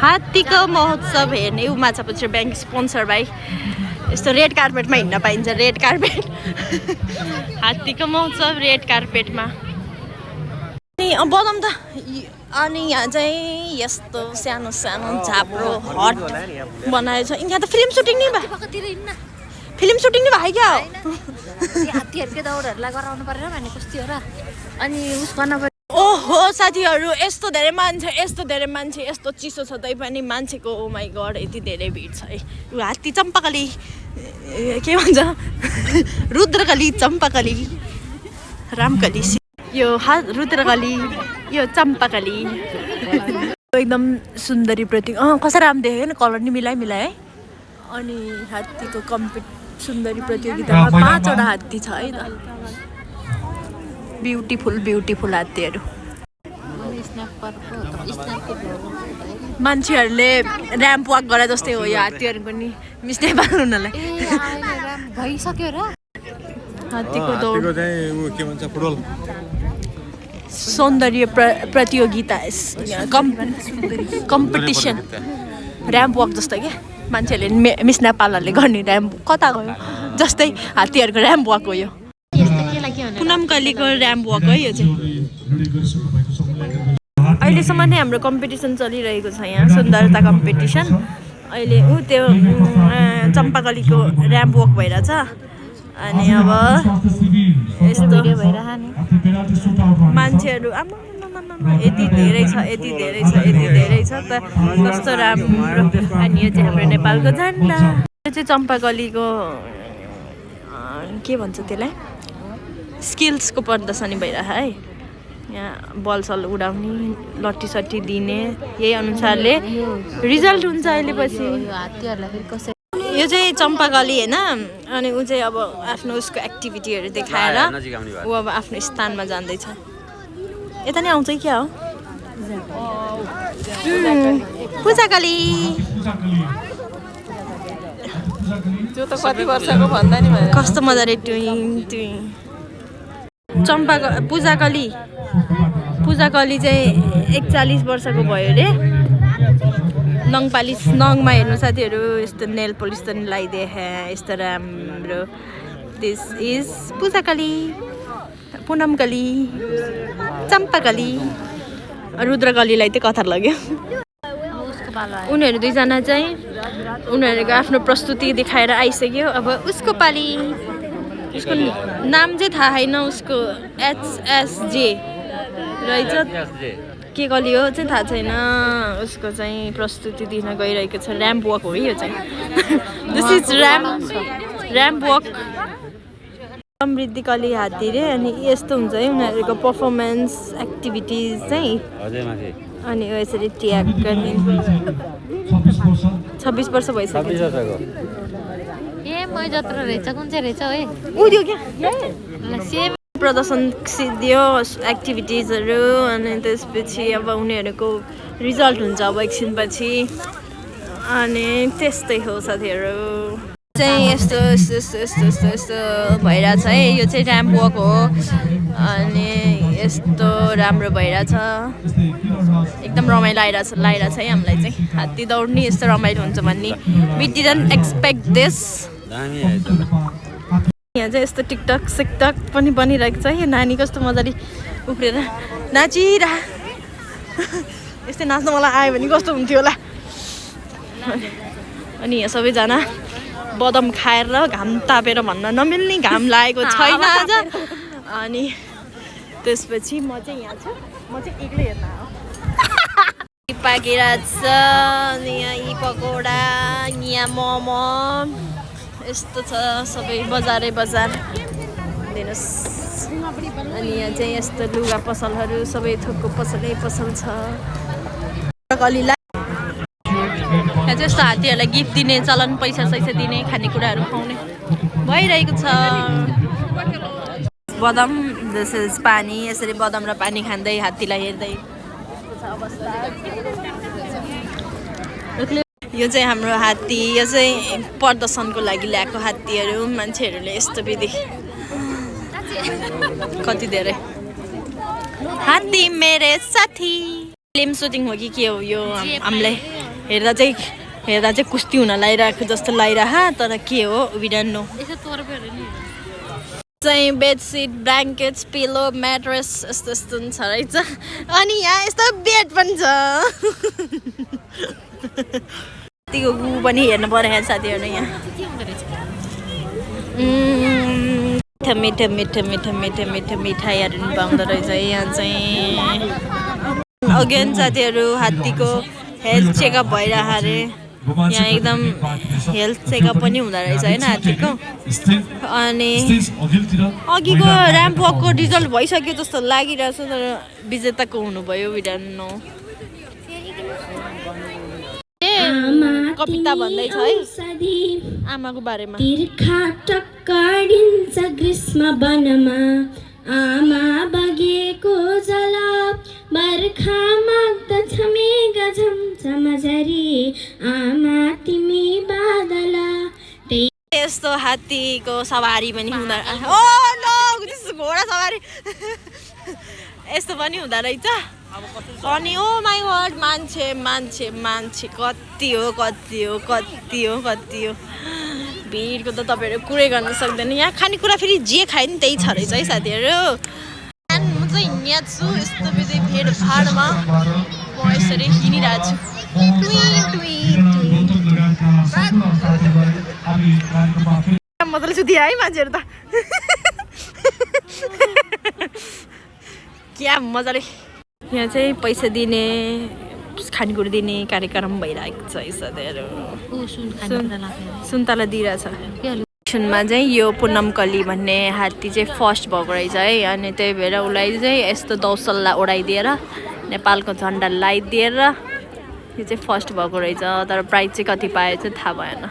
हात्तीको महोत्सव हेर्ने माछापुच्छ्रे ब्याङ्क स्पोन्सर भाइ यस्तो रेड कार्पेटमा हिँड्न पाइन्छ रेड कार्पेट हात्तीको महोत्सव रेड कार्पेटमा अनि बदम त अनि यहाँ चाहिँ यस्तो सानो सानो झाप्रो हट बनाएको छ यहाँ त फिल्म सुटिङ नि भयो फिल्म सुटिङ नि भयो क्या हात्तीहरुकै दौडहरुलाई गराउनु पर्यो भने कस्तो हो र अनि उस गर्न पर्यो ओहो साथीहरु यस्तो धेरै मान्छे यस्तो चिसो छ तै पनि मान्छेको ओ माइ गॉड यति धेरै भिड छ है हात्ती चम्पाकली के भन्छ रुद्रकली चम्पाकली रामकली यो रुद्रकली यो चम्पाकली एकदम सुन्दरी प्रतीक कसरी राम देखेको नि कलर नि मिलाइ है अनि हात्तीको सुन्दरी प्रतियोगितामा 5 वटा हात्ती छ है त ब्युटिफुल हात्तीहरू मान्छेहरूले र्याम्प वाक गरे जस्तै हो यो हात्तीहरूको नि मिस नेपाल हुनलाई भइसक्यो र हात्तीको दौड के भन्छ फुटबल सौन्दर्य प्रतियोगिता कम्पिटिसन र्याम्प वाक जस्तो के मान्छेहरूले मिस नेपालहरूले गर्ने र्याम्प कता गयो जस्तै हात्तीहरूको र्याम्प वाक हो यो पुनम कलीको र्याम्प वाक है यो चाहिँ अहिलेसम्म नै हाम्रो कम्पिटिसन चलिरहेको छ यहाँ सुन्दरता कम्पिटिसन अहिले त्यो चम्पाकलीको र्याम्प वाक भइरहेछ अनि अब यस्तो मान्छेहरू यति धेरै छ त कस्तो राम्रो अनि यो चाहिँ हाम्रो नेपालको झन्डा यो चाहिँ चम्पाकलीको के भन्छ त्यसलाई स्किल्सको प्रदर्शनी भइरहेछ है यहाँ बलसल उडाउने लट्ठी दिने यही अनुसारले रिजल्ट हुन्छ अहिले पछि यो चाहिँ चम्पाकली होइन अनि ऊ चाहिँ अब आफ्नो उसको एक्टिभिटीहरू देखाएर ऊ अब आफ्नो स्थानमा जाँदैछ यता नै आउँछ क्या हो पूजाकली त्यो त कति वर्षको भन्दा नि भयो कस्तो मजाले टुइङ पूजाकली चाहिँ 41 वर्षको भयो अरे नङमा हेर्नु साथीहरू यस्तो नेल पोलिस पनि लगाइदिए यस्तो राम्रो दिस इज पूजाकली पुनमकली चम्पाकली रुद्रकलीलाई चाहिँ कथार लाग्यो उनीहरू दुईजना चाहिँ उनीहरूको आफ्नो प्रस्तुति देखाएर आइसक्यो अब उसको पाली उसको नाम चाहिँ थाहा छैन उसको HSJ रहेछ के कली हो चाहिँ थाहा छैन उसको चाहिँ प्रस्तुति दिन गइरहेको छ र्याम्प वक हो यो चाहिँ दिस इज र्याम्प वक समृद्धि कली हात्ती रे अनि यस्तो हुन्छ है उनीहरूको पर्फर्मेन्स एक्टिभिटिज चाहिँ अनि यसरी ट्याग गर्ने 26 वर्ष भइसक्यो ए मै जत्रा रहेछ कुन चाहिँ रहेछ है उ त्यो के सेम प्रदर्शन दियो एक्टिभिटिजहरू अनि त्यसपछि अब उनीहरूको रिजल्ट हुन्छ अब एकछिनपछि अनि त्यस्तै हो साथीहरू चाहिँ यस्तो भइरहेछ है यो चाहिँ र्याम्प वक हो अनि यस्तो राम्रो भइरहेछ एकदम रमाइलो लागिरहेछ है हामीलाई चाहिँ हात्ती दौड्ने यस्तो रमाइलो हुन्छ भन्ने वी डिडन्ट एक्सपेक्ट दिस यहाँ चाहिँ यस्तो टिकटक सिकटक पनि बनिरहेको छ यो नानी कस्तो मजाले उफ्रेर नाचिरह यस्तै नाच्न मलाई आयो भने कस्तो हुन्थ्यो होला अनि यहाँ सबैजना बदम खाएर घाम तापेर भन्न नमिल्ने घाम लागेको छैन आज अनि त्यसपछि म चाहिँ यहाँ छु म चाहिँ एक्लै हेर्न हो पाकिरहेको छ अनि यहाँ यी पकौडा यहाँ मोमो यस्तो छ सबै बजार दिनुहोस् अनि यहाँ चाहिँ यस्तो लुगा पसलहरू सबै थोकको पसल छ कलीलाई यहाँ चाहिँ यस्तो हात्तीहरूलाई गिफ्ट दिने चलन पैसा दिने खानेकुराहरू खुवाउने भइरहेको छ बदाम दिस इज पानी यसरी बदाम र पानी खाँदै हात्तीलाई हेर्दै अवस्था यो चाहिँ हाम्रो हात्ती यो चाहिँ प्रदर्शनको लागि ल्याएको हात्तीहरू मान्छेहरूले यस्तो विधि कति धेरै हात्ती मेरे साथी फिल्म सुटिङ हो कि के हो यो हामीलाई हेर्दा चाहिँ कुस्ती हुन लागिरहेको जस्तो लागिरह तर के हो वी डोन्ट नो यसो तोर पे हेर्नु चाहिँ बेडसिट ब्ल्याङ्केट्स पिलो म्याट्रेस यस्तो यस्तो पनि छ रहेछ अनि यहाँ यस्तो बेड पनि छ यतिको गु पनि हेर्नु पऱ्यो साथीहरू यहाँ के हुँदो रहेछ मिठा मिठा मिठा मिठा मिठा मिठाईहरू पनि पाउँदो रहेछ यहाँ चाहिँ अगेन साथीहरू हात्तीको हेल्थ चेकअप भइरहेको अरे यहाँ एकदम हेल्थ चेकअप पनि हुँदो रहेछ होइन हात्तीको अनि अघिको ऱ्याम्प वकको रिजल्ट भइसक्यो जस्तो लागिरहेछ तर विजेताको हुनुभयो विडान्नु कविता भन्दैछ है आमाको बारेमा तिर्खा टक्कडिन्छ ग्रीष्म वनमा आमा बगेको जल बर्खा माग्दछ मेघ झमझमझरी आमा तिमी बादल यस्तो हात्तीको सवारी पनि हुँदा ओ नो घोडा सवारी यस्तो पनि हुँदो रहेछ अनि ओ माई गॉड मान्छे मान्छे मान्छे कति हो कति हो कति हो कति हो भिडको त तपाईँहरू कुरै गर्न सक्दैन यहाँ खानेकुरा फेरि जे खायो नि त्यही छ रहेछ है साथीहरू म चाहिँ हिँड्या छु यस्तो बेसी भिडभाडमा म यसरी हिँडिरहेको छु मजाले सुतिया है मान्छेहरू त क्या मजाले यहाँ चाहिँ पैसा दिने खानेकुरा दिने कार्यक्रम भइरहेको छ साथीहरू सुन्तला दिइरहेछ मा चाहिँ यो पुनमकली भन्ने हात्ती चाहिँ फर्स्ट भएको रहेछ है अनि त्यही भएर उसलाई चाहिँ यस्तो दौसल्ला ओढाइदिएर नेपालको झन्डा लगाइदिएर यो चाहिँ फर्स्ट भएको रहेछ तर प्राइज चाहिँ कति पायो चाहिँ थाहा भएन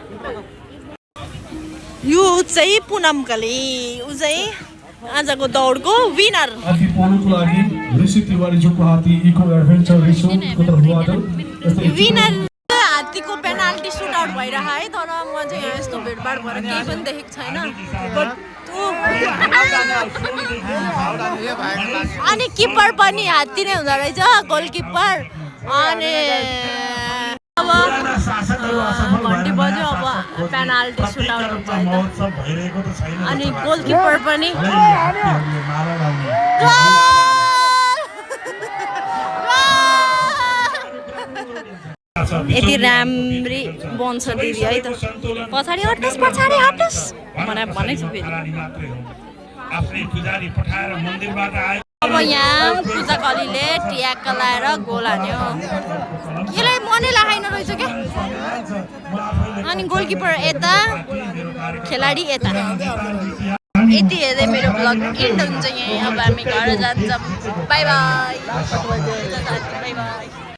यो चाहिँ पुनमकली ऊ चाहिँ आजको दौडको विनर विनर हात्तीको पेनाल्टी सुट आउट भइरहेको है तर म चाहिँ यहाँ यस्तो भिडभाड भएर केही पनि देखेको छैन अनि किपर पनि हात्ती नै हुँदो रहेछ गोलकिपर अनि अब घन्टी बज्यो अब पेनाल्टी सुट आउट हुन्छ अनि गोलकिपर पनि यति राम्री बन्छ दिदी है त पछाडि हट्नुहोस् पछाडि हट्नुहोस् भनेको छु फेरि अब यहाँ पूजाकलीले ट्याक्क लाएर गोल हान्यो यसलाई मनै लगाइन रहेछ क्या अनि गोलकिपर यता खेलाडी यता यति हेर्दै मेरो ब्लग एन्ड हुन्छ यहीँ अब हामी घर जान्छौँ बाई बाई बाई बाई